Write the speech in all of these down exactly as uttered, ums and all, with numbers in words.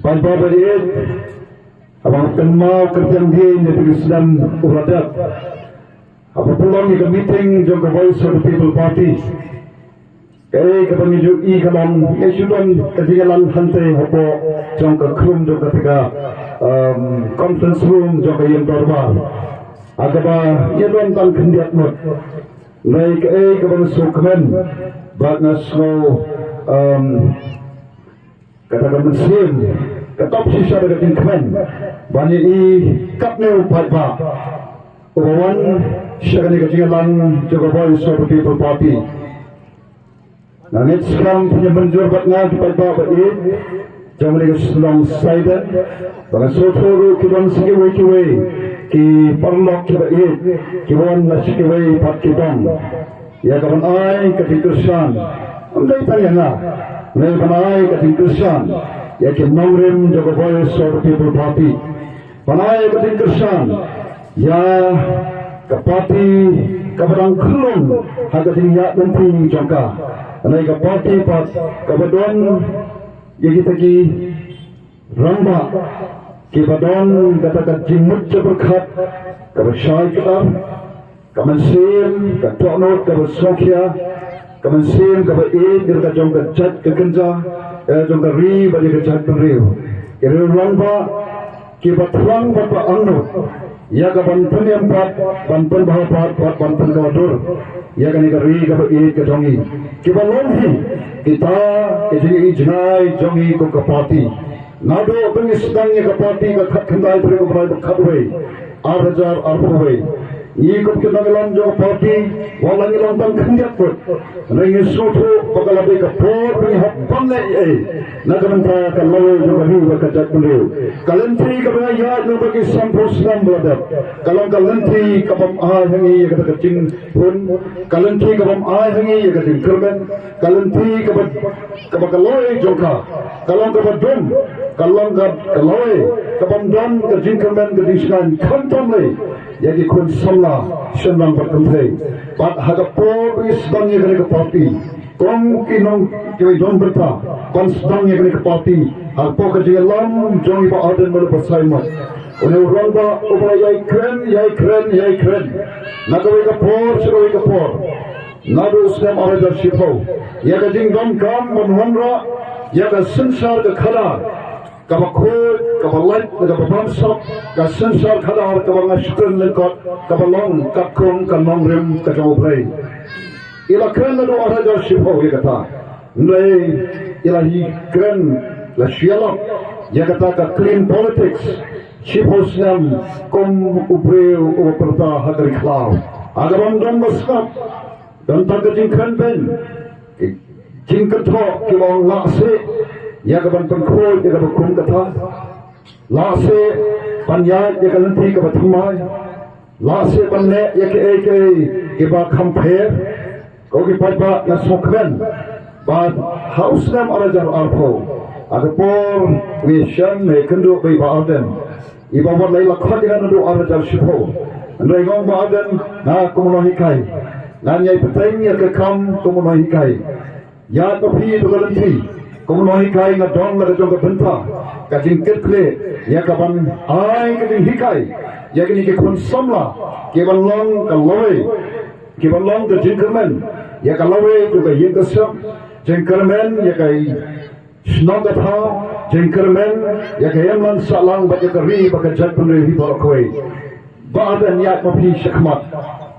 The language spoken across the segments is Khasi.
Paidbah ba ïeit, haba kynmaw kyrtiang dien ïa ka snem u la dep, haba pynlong ïa ka meeting jong ka Voice of the People Party, kaei kaba ngi ju i ka long, ngi ju don ka jingïalang hangtei hapoh jong ka khrum jong kata ka, um, conference room jong ka ïing dorbar. Ha kaba ngi don tang khyndiat ngut. Hynrei kaei kaba nga sngewkmen bad nga sngew, um, kata ka mynsiem, ka top shisha da ka jingkmen ban ïa i katne u paidbah uba wan sha kane ka jingïalang jong ka Voice of the People Party. Nga ngeit skhem phin ïa mynjur bad nga ki paidbah ba ïeit jong kane ka shnong Saiden, ba nga sngewthuh ruh ki don sa kiwei kiwei ki paralok kiba ïeit kiba wan na sa kiwei pat ki dong. Ïa ka ban ai ka jingkyrshan, ym dei tang ïa nga, hynrei ban ai ka jingkyrshan ïa ki nongrim jong ka Voice of the People Party. Ban ai ka jingkyrshan ïa ka party kaba dang khyllung ha ka jingïaid lynti jong ka. Hynrei ka party pat kaba don ïa kita ki rangbah kiba don kata ka jingmut jingpyrkhat kaba shai kdar, ka mynsiem ka dohnud kaba sngewkhia, ka mynsiem kaba ïeit ïa ka jong ka jait ka kynja, ïa ka jong ka ri bad ïa ka jaitbynriew. Ki rangbah kiba thrang bad ba angnud ïa ka ban pyniam pat, ban pynbha pat, bad ban pynkhlaiñ dur ïa kane ka ri kaba ïeit ka jong ngi. Kiba long hi kita ki jingïeit jngai jong ngi kum ka party. Naduh ba ngi sdang ïa ka party ka khatkhyndai tarik u bnai ba khatwei, ar hajar arphew wei, ngi kum ki nongïalam jong ka party, wat la ngi long tang khyndiat ngut, hynrei ngi sngewthuh ba ka la dei ka por ba ngi hap ban leh ei ei na ka bynta ka lawei jong ka ri bad ka jaitbynriew. Ka lynti kaba ngi ïaid na ka bynta ki sanphew snem ba la dep ka long ka lynti ka bym ai ha ngi ïa kata ka jingpun, ka lynti ka bym ai ha ngi ïa ka jingkyrmen, ka lynti kaba, kaba ka lawei jong ka ka long kaba dum, ka long ka, ka lawei ka bym don ka jingkyrmen ka jingshngaiñ khamtam lei ïa ki khun samla shynrang bad kynthei. Bad ha ka por ba ngi sdang ïa kane ka party kum ki nong, kiba don bynta ban sdang ïa kane ka party, ha ka por ka jingïalam jong i Bah Ardent Miller Basaiawmoit, une u rangbah uba la ïai kren, ïai kren, ïai kren na kawei ka por sha kawei ka por. Naduh u snem ar hajar shiphew, ïa ka jingdonkam ban wanrah ïa ka synshar ka khadar kaba khuid, kaba lait, kaba bamsap, ka synshar khadar kaba nga shu kren lyngkot, kaba long katkum ka nongrim ka jong U Blei. I la kren naduh ar hajar shiphew ïa kata. Hynrei i la hi kren, la shu ïalap ïa kata ka clean politics shiphew snem kum u briew uba pyrta ha ka ri khlaw. Ha kaba ym don ba sngap, don tang ka jingkren beiñ, ki jingkynthoh kiba ong lah seh ïa ka ban pynkhuid ïa kaba kum kata, lah seh ban ïaid ïa ka lynti kaba thymmai, lah seh ban leh ïa kiei kiei kiba kham pher. Ko ki paidbah, nga sngewkmen ba ha u snem ar hajar arphew, ha ka por ba ngi shem ne kynduh bad i Bah Ardent, iba wat la i la khot ïa nga naduh ar hajar shiphew. Hynrei nga ong Bah Ardent, nga kum u nonghikai, ngan ïai bteng ïa ka kam kum u nonghikai. Ïa ka phi tu ka lynti kum u nonghikai nga don la ka jong ka bynta, ka jingkitkhlieh ïa ka ban ai ka jinghikai ïa kine ki khun samla kiban long ka lawei, kiban long ka jingkyrmen ïa ka lawei jong ka ïing ka sem, jingkyrmen ïa ka shnong ka thaw, jingkyrmen ïa ka imlang sahlang bad ïa ka ri bad ka jaitbynriew hi baroh kawei. Bah Ardent, ïaid ma phi shakhmat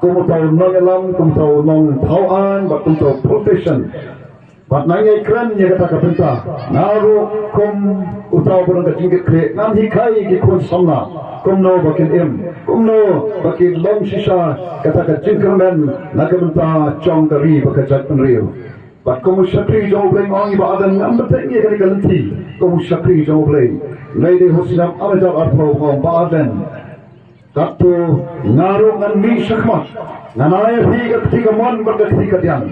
kum uta u nongïalam, kum uta u nongthaw aiñ bad kum uta u politician. Bad ngan ïai kren ïa kata ka bynta, nga ruh kum uta uba don ka jingkitkhlieh ngan hikai ïa ki khun samla kumno ba kin im, kumno ba kin long shisha kata ka jingkyrmen na ka bynta jong ka ri bad ka jaitbynriew. Bad kum u shakri jong U Blei, nga ong i Bah Ardent, ngan bteng ïa kane ka lynti kum u shakri jong U Blei. Hynrei dei ha u snem ar hajar arphew, nga ong Bah Ardent, katto nga ruh ngan mih shakhmat, ngan ai ïa phi ka kti kamon bad ka kti kadiang.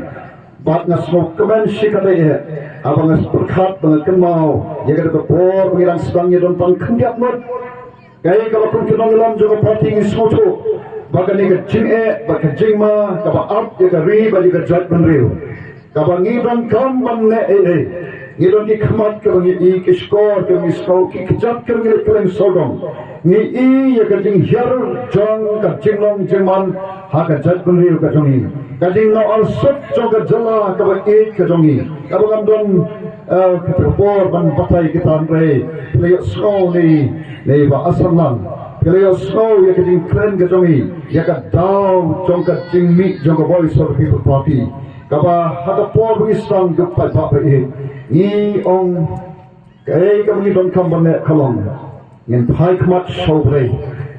Bad nga sngewkmen shikatdei eh haba nga pyrkhat ba nga kynmaw ïa kata ka por ba ngi dang sdang ïa don tang khyndiat ngut. Kaei kaba kum ki nongïalam jong ka party ngi sngewthuh ba kane ka jingeh bad ka jingma kaba ap ïa ka ri bad ïa ka jaitbynriew, kaba ngi donkam ban leh ei ei, Ngi don ki khmat kaba ngi i, ki shkor kaba ngi sngew, ki kjat kaba ngi leit kylleng sawdong. Ngi i ïa ka jinghiar jong ka jinglong jingman ha ka jaitbynriew ka jong ngi, ka jinglong arsut jong ka jylla kaba ïeit ka jong ngi. Kaba ngam don, eh, ka por ban batai kita, hynrei phi la ïohsngew ne, ne Bah Asanlang, phi la ïohsngew ïa ka jingkren ka jong ngi ïa ka daw jong ka jingmih jong ka Voice of the People Party. Kaba ha ka por ba ngi sdang, ko ki paidbah ba ïeit, ngi ong, kaei kaba ngi donkam ban leh ka long, ngin phai khmat sha U Blei.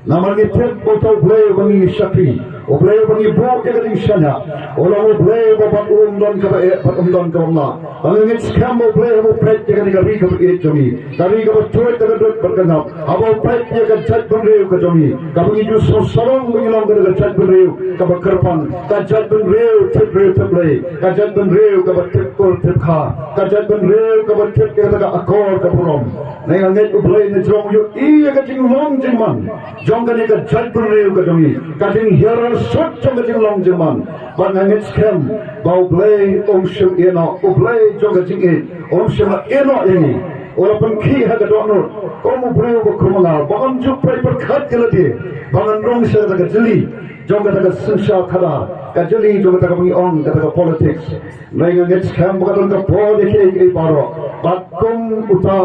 Namar ngi tip ba uta U Blei uba ngi shakri, U Blei uba ngi buh ïa ka jingshaniah, u long U Blei uba bad um don kaba eh bad um don kaba mlak. Ba ngi ngeit skhem ba U Blei haba u peit ïa kane ka ri kaba ïeit jong ngi, ka ri kaba tuid da ka dud bad ka ngap, haba u peit ïa ka jaitbynriew ka jong ngi, kaba ngi ju sngewsarong ba ngi long ka jaitbynriew kaba kyrpang, ka jaitbynriew tip briew tip Blei, ka jaitbynriew kaba tip kur tip kha, ka jaitbynriew kaba tip ïa kata ka akor ka burom. Nga ngeit U Blei na jrong u ïohi ïa ka jinglong jingman jong kane ka jaitbynriew ka jong ngi, ka jinghiar arsut jong ka jinglong jingman. Bad nga ngeit skhem ba U Blei um shym ïehnoh, U Blei jong ka jingïeit um shym ïehnoh ïa ngi. U la pynkhih ha ka dohnud kum u briew ba khum ïa nga, ba ngam ju pyrkhat ïa lade ba ngan rung sha kata ka jylli jong kata ka synshar khadar, ka jylli jong kata kaba ngi ong kata ka politics. Hynrei nga ngeit skhem ba ka don ka por ïa kiei kiei baroh. Bad kum uta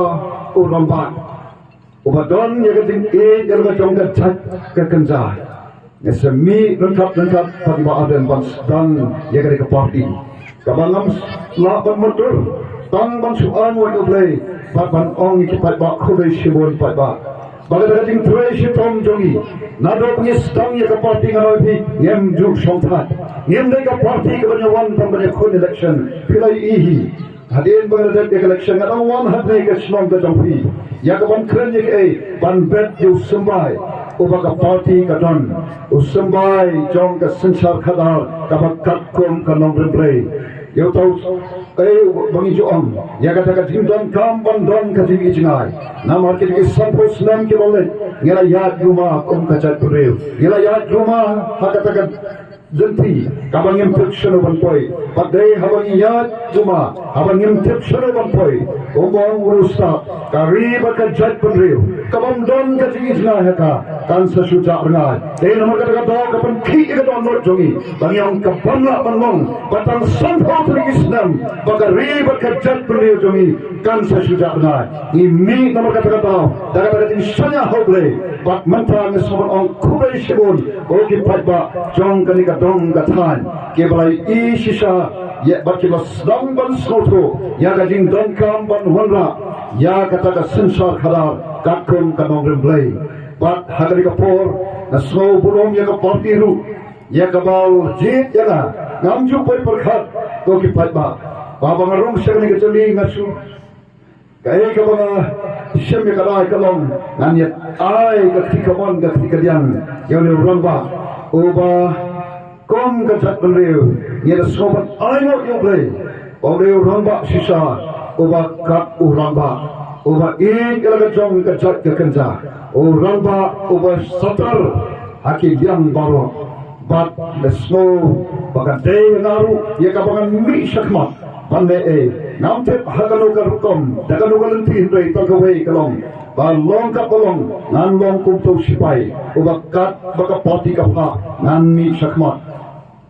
u rangbah uba don ïa ka jingïeit ïa la ka jong ka jait ka kynja, nga sa mih ryngkat ryngkat bad i Bah Ardent ban sdang ïa kane ka party. Kaba ngam lah ban mutdur tang ban shu ai nguh ïa U Blei bad ban ong ïa ki paidbah, khublei shibun paidbah, ba kata ka jingtrei shitom jong ngi naduh ba ngi sdang ïa ka party, nga ong ïa phi, ngim ju shongthait. Ngim dei ka party kaban ïa wan tang ban ïakhun election. Phi la ïohi hi, hadien ba nga la dep ïa ka election, nga dang wan hangne ka shnong ka jong phi ïa ka ban kren ïa kaei, ban bet ïa u symbai uba ka party ka don, u symbai jong ka synshar khadar kaba katkum ka nongrim Blei. Ïa uta u, eh, ba ngi ju ong ïa kata ka jingdonkam ban don ka jingïohi jngai. Namar kita ki sanphew snem kiba la leit, ngi la ïaid ruma kum ka jaitbynriew, ngi la ïaid ruma ha kata ka lynti kaba ngim tip shano ban poi. Bad dei haba ngi ïaid ruma haba ngim tip shano ban poi, kumba ong u riewstad, ka ri bad ka jaitbynriew kabym don ka jingïohi jngai ha ka, kan sa shu jah rngai. Dei namar kata ka daw ka pynkhih ïa ka dohnud jong ngi ba ngi ong kabym lah ban long ba tang sanphew tylli ki snem ba ka ri bad ka jaitbynriew jong ngi kan sa shu jah rngai. Ngi mih namar kata ka daw da kata ka jingshaniah ha U Blei. Bad mynta ngi sngewbha ban ong khublei shibun ko ki paidbah jong kane ka dong ka thaiñ, kiba la ïohi shisha ïa bad kiba sdang ban sngewthuh ïa ka jingdonkam ban wanrah ïa kata ka synshar khadar katkum ka nongrim Blei. Bad ha kane ka por nga sngew burom ïa ka party ruh ïa kaba la jied ïa nga. Ngam ju poi pyrkhat ko ki paidbah ba haba nga rung sha kane ka jylli nga shu, kaei kaba nga shim ïa ka dei ka long ngan ïa ai ka kti kamon ka kti kadiang ïa une u rangbah uba kum ka jaitbynriew ngi la sngewbha ban ai nguh ïa U Blei. U dei u rangbah shisha uba kat u rangbah uba ïeit ïa la ka jong ka jait ka kynja, u rangbah uba satar ha ki liang baroh. Bad nga sngew ba ka dei ïa nga ruh ïa kaba ngan mih shakhmat ban leh ei. Ngam tip ha kano ka rukom da kano ka lynti, hynrei tang kawei ka long ba long kaba long, ngan long kum uta u sipai uba kat ba ka party ka phah, ngan mih shakhmat.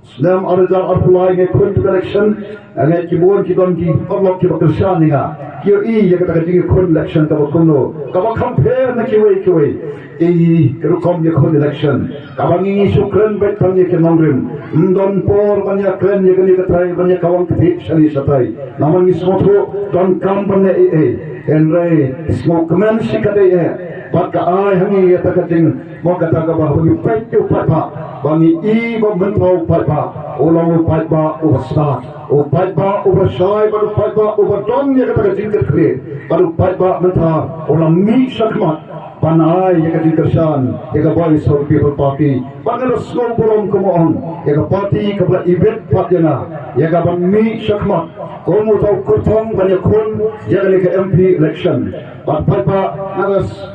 Snem ar hajar arphew lai nga khun ïa ka election, nga ngeit ki bun ki don ki paralok kiba kyrshan ïa nga, ki ïohi ïa kata ka jingïakhun election kaba kumno, kaba kham pher na kiwei kiwei ki rukom ïakhun election. Kaba ngi ngi shu kren beit tang ïa ki nongrim, ym don por ban ïakren ïa kane ka trai, ban ïakawang ktieh shane shatai. Namar ngi sngewthuh donkam ban leh ei ei, hynrei sngewkmen shi katdei eh. Bad ka ai ha ngi ïa kata ka jing Mo kata kaba haba ngi peit ïa u paidbah ba ngi i ba mynta u paidbah u long u paidbah uba stad, u paidbah uba shai bad u paidbah uba don ïa kata ka jingkitkhlieh, bad u paidbah mynta u la mih shakhmat ban ai ïa ka jingkyrshan ïa ka Voice of the People Party. Bad nga la sngew burom kumba ong ïa ka party kaba la ibit pat ïa nga ïa ka ban mih shakhmat kum uta u kyrtong ban ïakhun ïa kane ka M P election. Bad paidbah, nga la s-,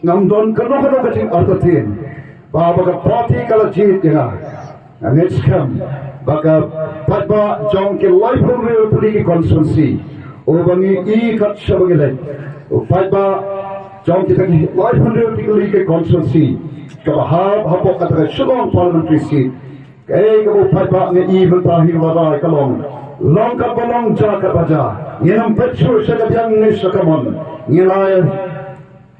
ngam don kano kano ka jingartatien ba, ba ka party ka la jied ïa nga. Nga ngeit skhem ba ka paidbah jong ki laiphew hynriew tylli ki constituency Uba ngi i kat shaba ngi leit, u paidbah jong kita ki laiphew hynriew tylli ki constituency kaba hap hapoh kata ka Shillong parliamentary seat. Kaei kaba u paidbah ngi i mynta hi lada ka long, long katba long, jia katba jia, ngin ym peit shuh sha ka diang ne sha ka mon. Ngi la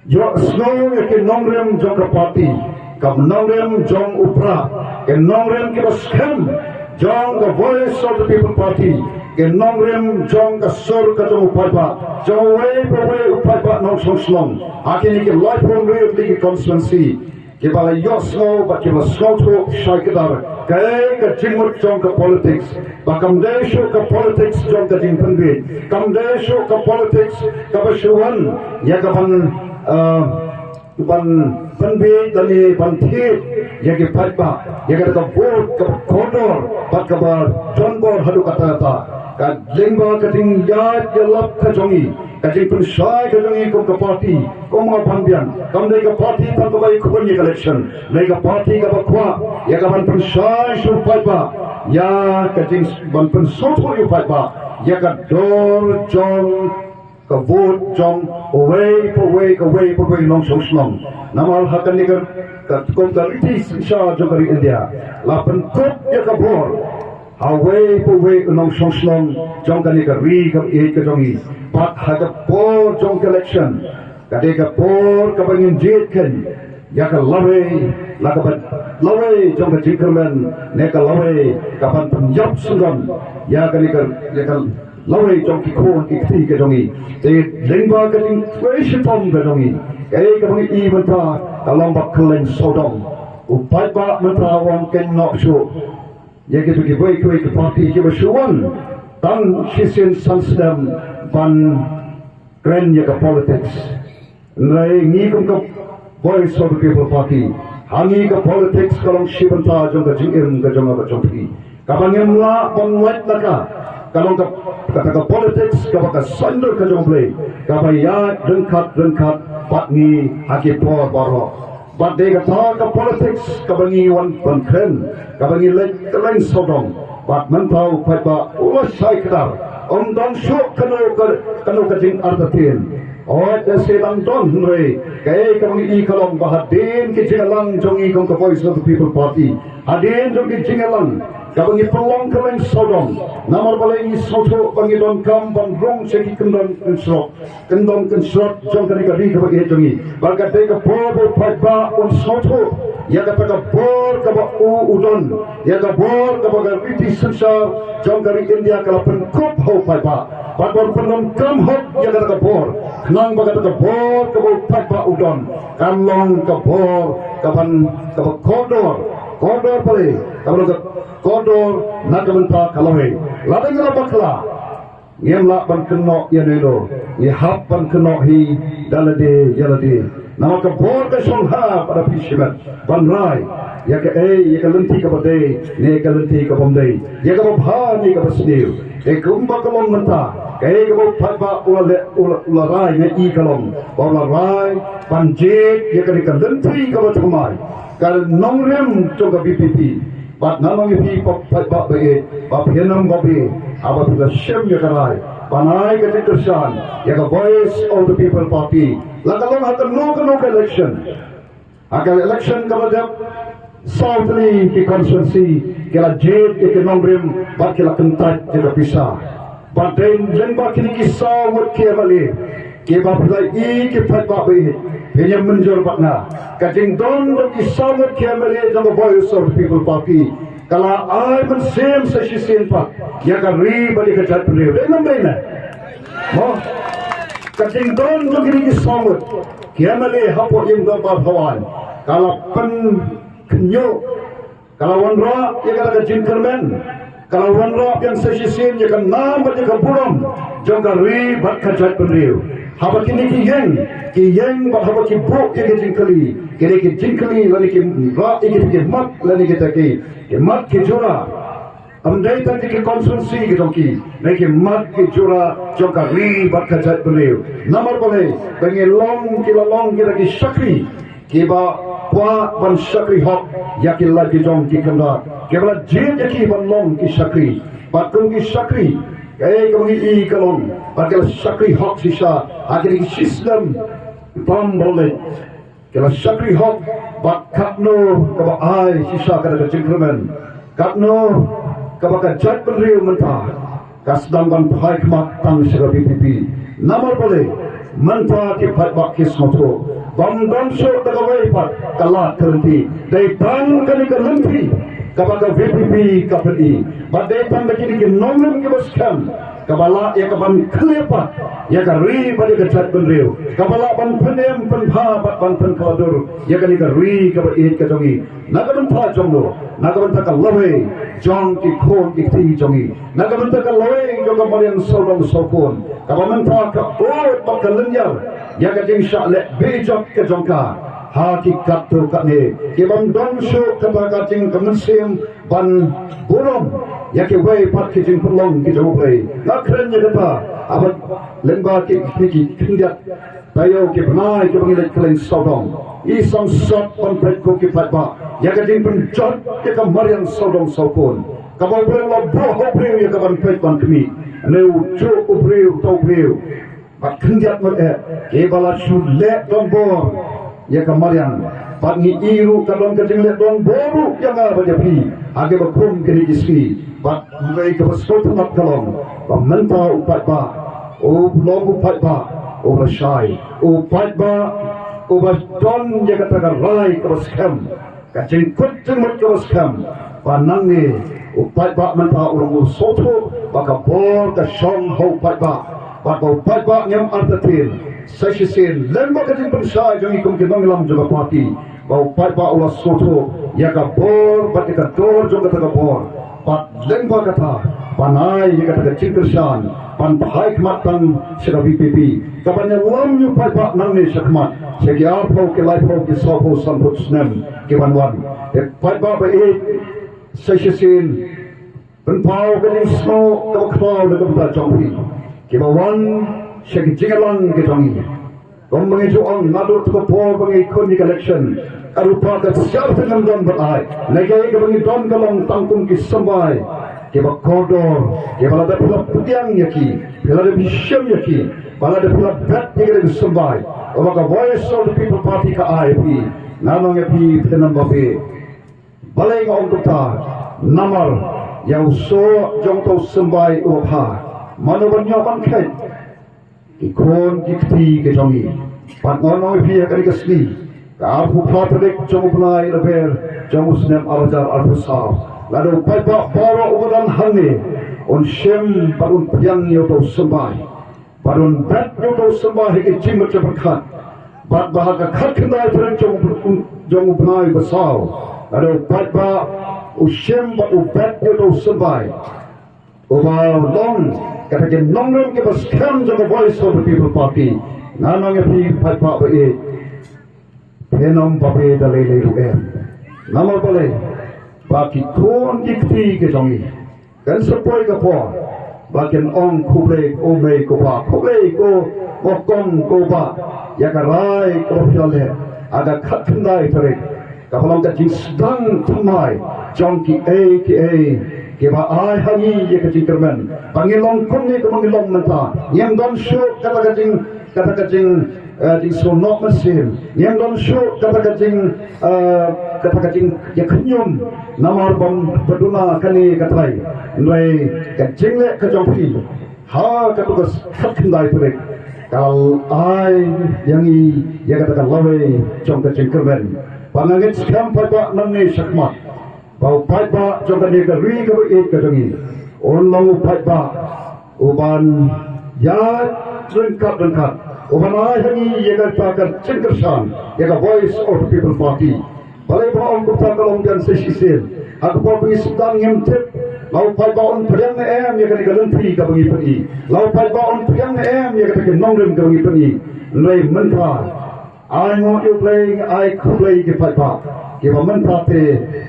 ïohsngew ïa ki nongrim jong ka party, ka nongrim jong u Prah, ki nongrim kiba skhem jong ka Voice of the People Party, ki nongrim jong ka sur ka jong u paidbah, jong uwei pa uwei u paidbah nongshong shnong ha kine ki laiphew hynriew tylli ki constituency, kiba la ïohsngew bad kiba sngewthuh shai kdar kaei ka jingmut jong ka politics. Ba kam dei shuh ka politics jong ka jingpynbiej, kam dei shuh ka politics kaba shu wan ïa ka ban, eh, ban pynbiej lane ban thied ïa ki paidbah, ïa kata ka vote kaba kordor bad kaba donbor haduh katta katta. Ka lyngba ka jingïaid ïalap ka jong ngi, ka jingpynshai ka jong ngi kum ka party, kum nga ban biang, kam dei ka party tang kaba ïakhun ïa ka election, dei ka party kaba kwah ïa ka ban pynshai sha u paidbah, ïa ka jing ban pynsngewthuh ïa u paidbah ïa ka dor jong ka vote jong uwei pa uwei, ka uwei pa uwei nongshong shnong. Namar ha kane ka, ka kum ka riti synshar jong ka ri India, la pynkup ïa ka bor ha uwei pa uwei u nongshong shnong jong kane ka ri kaba ïeit ka jong ngi. Bad ha ka por jong ka election, ka dei ka por kaba ngin jied khein ïa ka lawei, la kaba lawei jong ka jingkyrmen ne ka lawei kaban pynïap syndon ïa kane ka, ïa ka lawei jong ki khun ki kti ka jong ngi. Te lyngba ka jingtrei shitom ka jong ngi, kaei kaba ngi i mynta ka long ba kylleng sawdong. U paidbah mynta u ong kynnoh shuh ïa kitu kiwei kiwei ki party kiba shu wan tang shisien san snem ban kren ïa ka politics. Hynrei ngi kum ka Voice of the People Party, ha ngi ka politics ka long shi bynta jong ka jingim ka jong nga bad jong phi. Kaba ngim lah ban wad na ka, ka long ka, kata ka politics kaba ka saiñdur ka jong U Blei, kaba ïaid ryngkat ryngkat bad ngi ha ki por baroh. Bad dei kata ka politics kaba ngi wan ban kren, kaba ngi leit kylleng sawdong. Bad mynta u paidbah u la shai kdar, ym don shuh kano ka, kano ka jingartatien. Hooid, da sdang don, hynrei kaei kaba ngi i ka long ba hadien ki jingïalang jong ngi kum ka Voice of the People Party, hadien jong ki jingïalang kaba ngi pynlong kylleng sawdong, namar balei ngi sngewthuh ba ngi donkam ban rung sha ki kyndon kynshrok, kyndon kynshrok jong kane ka ri kaba ïeit jong ngi. Bad ka dei ka por ba u paidbah un sngewthuh ïa kata ka bor kaba u u don, ïa ka bor kaba ka riti synshar jong ka ri India ka la pynkup ha u paidbah. Bad ban pyndonkam hok ïa kata ka bor, khnang ba kata ka bor kaba u paidbah u don kan long ka bor kaban, kaba kordor, kordor pale, kaba long ka kordor na ka bynta ka lawei. Lada ngi la bakla, ngim lah ban kynnoh ïano ïano, ngi hap ban kynnoh hi da lade ïa lade. Namar ka bor ka shong ha ba da phi shimet ban rai ïa kaei, ïa ka lynti kaba dei ne ka lynti ka bym dei, ïa kaba bha ne kaba sniew. Te kumba ka long mynta, kaei kaba u paidbah u la leh, u la, u la rai, nga i ka long ba u la rai ban jied ïa kane ka lynti kaba thymmai, ka nongrim jong ka V P P. Bad nga ong ïa phi, paidbah ba ïeit, ba phin ym babe haba phi la shim ïa ka rai ban ai ka jingkyrshan ïa ka Voice of the People Party. La ka long ha kano kano ka election, ha ka election kaba dep, saw tylli ki constituency ki la jied ïa ki nongrim bad ki la kyntait ïa ka pisa. Bad dei lyngba kine ki saw ngut ki M L A kiba phi la i, ki paidbah ba ïeit, phin ïa mynjur bad nga, ka jingdon jong ki saw ngut ki M L A jong ka Voice of the People Party ka la ai mynsiem sa shisien pat ïa ka ri bad ïa ka jaitbynriew. Dei ne ym dei ne? Mo, ka jingdon jong kine ki saw ngut ki M L A hapoh ïing dorbar thawaiñ ka la pynkhynñiuh, ka la wanrah ïa kata ka jingkyrmen, ka la wanrah biang sa shisien ïa ka nam bad ïa ka burom jong ka ri bad ka jaitbynriew. Haba kine ki ïeng, ki ïeng bad haba ki buh ïa ki jingkylli, kine ki jingkylli lane ki rah ïa kita ki mat lane kita ki, ki mat ki jura. Ym dei tang ki constituency ki jong ki, ne ki mat ki jura jong ka ri bad ka jaitbynriew. Namar balei? Ba ngi long, ki la long kita ki shakri kiba kwah ban shakri hok ïa ki lait ki jong ki khyndai, kiba la jied ïa ki ban long ki shakri. Bad kum ki shakri, Kaei kaba ngi i ka long ba ki la shakri hok shisha ha kine ki shi snem tam ba la leit. Ki la shakri hok bad katno kaba ai shisha ka da ka jingkyrmen, katno kaba ka jaitbynriew mynta ka sdang ban phai khmat tang sha ka VPP. Namar balei? Mynta ki paidbah ki sngewthuh ba ym don shuh da kawei pat ka lad ka lynti. Dei tang kane ka lynti kaba ka VPP ka pyni. Bad dei tang da kine ki nongrim kiba skhem kaba lah ïa ka ban khlieh pat ïa ka ri bad ïa ka jaitbynriew, kaba lah ban pynim pynbha bad ban pynkylla dur ïa kane ka ri kaba ïeit ka jong ngi. Na ka bynta jong no, na ka bynta ka lawei jong ki khun ki kti jong ngi, na ka bynta ka lawei jong ka mariang sawdong sawkun, kaba mynta ka ud bad ka lynñiar ïa ka jingshah leh bejot ka jong ka ha ki katto katne, ki bym don shuh kata ka jing ka mynsiem ban burom ïa kiwei pat ki jingpynlong ki jong U Blei. Nga kren ïa kata haba lyngba ki ki khyndiat taïew ki bnai kiba ngi leit kylleng sawdong, i sangsot ban peit ko ki paidbah ïa ka jingpynjot ïa ka mariang sawdong sawkun, kaba U Blei u la buh ha u briew ïa ka ban peit ban khmih. Ne u juh u briew, uta u briew, bad khyndiat ngut eh kiba la shu leh donbor ïa ka mariang. Bad ngi i ruh ka don ka jingleh donbor ruh ïa nga bad ïa phi ha kiba kum kine ki sngi. Bad hynrei kaba sngewtynnat ka long ba mynta u paidbah u long u paidbah uba shai, u paidbah uba don ïa kata ka rai kaba skhem, ka jingkut jingmut kaba skhem ba nangne u paidbah mynta u long u sngewthuh ba ka bor ka shong ha u paidbah. Bad ba u paidbah ngim artatien sa shisien lyngba ka jingpynshai jong ngi kum ki nongïalam jong ka party, ba u paidbah u la sngewthuh ïa ka bor bad ïa ka dor jong kata ka bor. Bad lyngba kata ban ai ïa kata ka jingkyrshan ban phai khmat tang sha ka VPP, kaban ïalam ïa u paidbah nangne shakhmat sha ki arphew, ki laiphew, ki sawphew, sanphew snem kiban wan. Te paidbah ba ïeit, sa shisien pynpaw ka jingsngew kaba khraw na ka bynta jong phi, kiba wan sha ki jingïalang ki jong ngi. Kum ba ngi ju ong naduh ka por ba ngi khun ïa ka election, ka rupa ka jar te ngam don ban ai. Lehse kaba ngi don ka long tang kum ki symbai kiba kordor, kiba lada phi la pdiang ïa ki, phi lada phi shim ïa ki, ba lada phi la bet ïa ki da ki symbai, ba ka Voice of the People Party ka ai ïa phi, nga ong ïa phi, phin ym babe. Balei nga ong kumta? Namar ïa u soh jong uta u symbai uba bha, mano ban ïoh ban kheit? Ki khun ki kti ki jong ngi. Bad nga ong ïa phi ha kane ka sngi, ka arphew phra tarik jong u bnai Lber jong u snem ar hajar arphew saw, lada u paidbah baroh uba don hangne un shim bad un pdiang ïa uta u symbai, bad un bet ïa uta u symbai ha ki jingmut jingpyrkhat, bad ba ha ka khatkhyndai tarik jong u, jong u bnai ba saw, lada u paidbah u shim bad u bet ïa uta u symbai, uba long kata ki nongrim kiba skhem jong ka Voice of the People Party, nga ong ïa phi paidbah ba ïeit, phin ym babe da lei lei ruh em. Namar balei? Ba ki khun ki kti ki jong ngi, kan sa poi ka por ba kin ong khublei ko mei ko pa, khublei ko, ko kong ko bah, ïa ka rai kaba phi la leh ha ka khatkhyndai tarik, kaba long ka jingsdang thymmai jong kiei kiei kiba ai ha ngi ïa ka jingkyrmen ba ngin long kumne kumba ngi long mynta. Ngim don shuh kata ka jing, kata ka jing, eh, jingsngewnoh mynsiem. Ngim don shuh kata ka jing, eh, kata ka jingïakhynñium namar ba ym ba duna kane katai. Hynrei ka jingleh ka jong phi ha katu ka khatkhyndai tarik ka ai ïa ngi ïa kata ka lawei jong ka jingkyrmen. Ba nga ngeit skhem paidbah nangne shakhmat, ba u paidbah jong kane ka ri kaba ïeit ka jong ngi un long u paidbah uban ïaid ryngkat ryngkat, uban ai ha ngi ïa kata ka jingkyrshan, ïa ka Voice of the People Party. Balei ba nga ong kumta? Ka long biang sa shisien, ha ka por ba ngi sdang ngim tip la u paidbah un pdiang ne em ïa kane ka lynti kaba ngi pyni, la u paidbah un pdiang ne em ïa kata ki nongrim kaba ngi pyni. Hynrei mynta, ai nguh ïa U Blei, ai khublei ïa ki paidbah kiba mynta te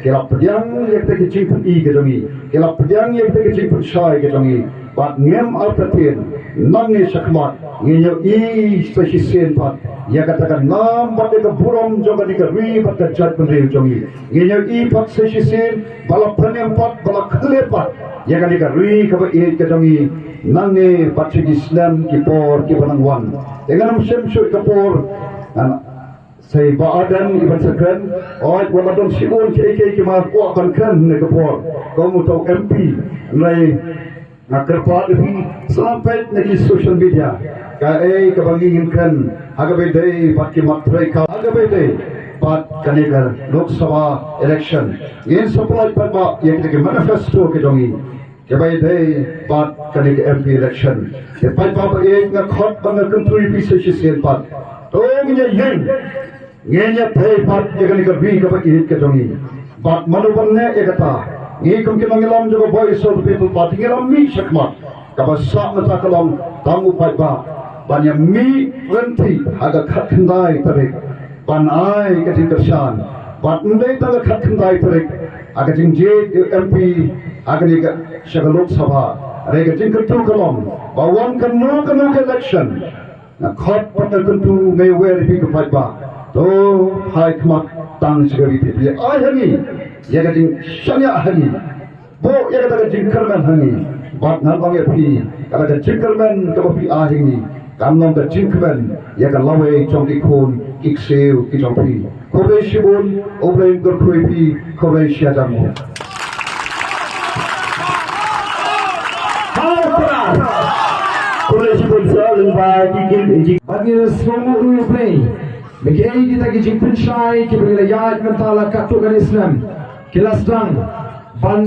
ki la pdiang ïa kata ki jingpyni ka jong ngi, ki la pdiang ïa kata ki jingpynshai ka jong ngi. Bad ngim artatien, nangne shakhmat ngin ïohi sa shisien pat ïa kata ka nam bad ïa ka burom jong kane ka ri bad ka jaitbynriew jong ngi. Ngin ïohi pat sa shisien ba la pynim pat, ba la khlieh pat ïa kane ka ri kaba ïeit ka jong ngi nangne bad sha ki snem ki por kiba nang wan. Te ngan ym shim shuh ka por, ngan sa ïa ba ardent ïa ban sa kren. Oi, wat la don shibun kiei kiei kiba kwah ban kren ha kane ka por, kum uto u M P. Hynrei nga kyrpad ïa phi, sngap peit na ki social media kaei kaba ngi ngin kren ha kaba ïadei bad ki mat treikam, ha kaba ïadei bad kane ka Lok Sabha election. Ngin sa pynlait paidbah ïa kita ki manifesto ki jong ngi kiba ïadei bad kane ka M P election. Te paidbah ba ïeit, nga khot bad nga kyntu ïa phi sa shisien pat, to ngin ïa ïeng, ngin ïa peit pat ïa kane ka ri kaba ïeit ka jong ngi. Bad mano ban neh ïa kata? Ngi kum ki nongïalam jong ka Voice of the People Party ngi la mih shakhmat. Kaba sah mynta ka long tang u paidbah ban ïa mih ryntih ha ka khatkhyndai tarik ban ai ka jingkyrshan. Bad ym dei tang ka khatkhyndai tarik ha ka jingjied u M P ha kane ka sha ka Lok Sabha. Hynrei ka jingkyntu ka long ba wan kano kano ka election, nga khot bad nga kyntu, nga wer ïa phi ki paidbah, to phai khmat tang sha ka ri, phi ai ha ngi ïa ka jingshaniah ha ngi, buh ïa kata ka jingkyrmen ha ngi. Bad ngan ong ïa phi, kata ka jingkyrmen kaba phi ai ha ngi kan long ka jingkmen ïa ka lawei jong ki khun ki ksiew ki jong phi. Khublei shibun, U Blei un kyrkhu ïa phi, khublei shihajar nguh. Khublei shibun sir, lyngba ki kin jing. Bad ngi la sngewbha ruh ïa U Blei ba kiei kita ki jingpynshai kiba ngi la ïaid mynta la katto katne snem ki la sdang ban